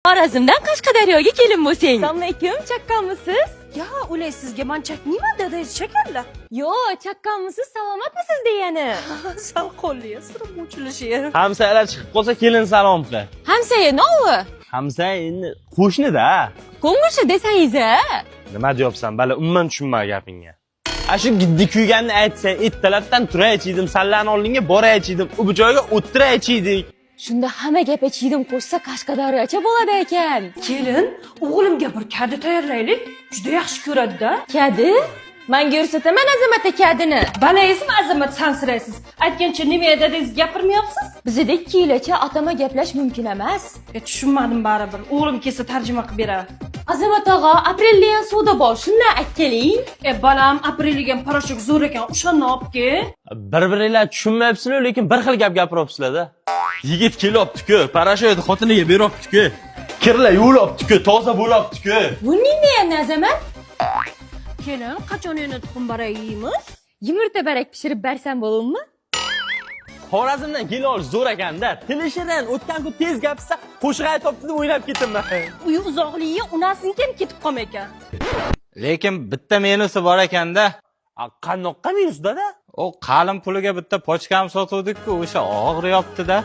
Xorazmdan Qashqadaryoga kelin bo'lsang. Assalomu alaykum, chaqqonmisiz? Ya, o'lay sizga, man chakmayman, dadangiz chakanlar. Yo'q, chaqqonmisiz, salomatmisiz degani. Sal qo'lli sirim o'chilishi. Hamsayalar chiqib qolsa, kelin salom qil. Hamsaya novi? Hamsaya endi qo'shnida. Ko'ngilchi desangiz a? Nima deyapsan, bala, umuman tushunmay gapingga. A shu giddi kuyganni aytsang, ertalabdan turaychi edim, sallani oldinga boraychi edim, u bu joyga o'tiraychi edik. Shunda hamma gapga chiydim qo'shsa, Qashqadaryocha bo'ladi ekan. Kelin, o'g'limga bir kadi tayyorlaylik. Juda yaxshi ko'radi-da. Kadi? Manga ko'rsataman Azamat kadini. Balayizmi, Azamat, sansiraysiz. Aytgancha nima dadangiz gapirmayapsiz? Bizda 2 yilcha atama gaplash mumkin emas. E, tushunmadim baribir. O'g'lim kelsa, tarjima qilib beradi. Azamat og'a, aprel degan soda bor, shundan akkeling. E, balam, aprel degan порошок zo'r ekan, o'shanni olib kel. Bir-biringlar tushunmayapsizlar, lekin bir xil gap gapiryapsizlar-da. Yigit kelyapti-ku, порошок xotiniga beryapti-ku. Kirlar yuvilibdi-ku, toza bo'lyapti-ku. Bu nima endi, Azamat? Kelin, qachon endi tuxum barak yeymiz? Yumurta barak pishirib bersam bo'ladimi? Xorazmdan kelib olish zo'r ekanda. Tili shirin, o'tgan kun tez gapirsa, qo'shiq aytyapti deb o'ylab ketdim. Uyi uzoqligi unasinikim ham ketib qolma ekan. Lekin bitta minusi bor ekanda. Qandoqqa minus, dada? U qalin puliga bitta pochkam sotuvdik-ku, o'sha og'riyapti-da.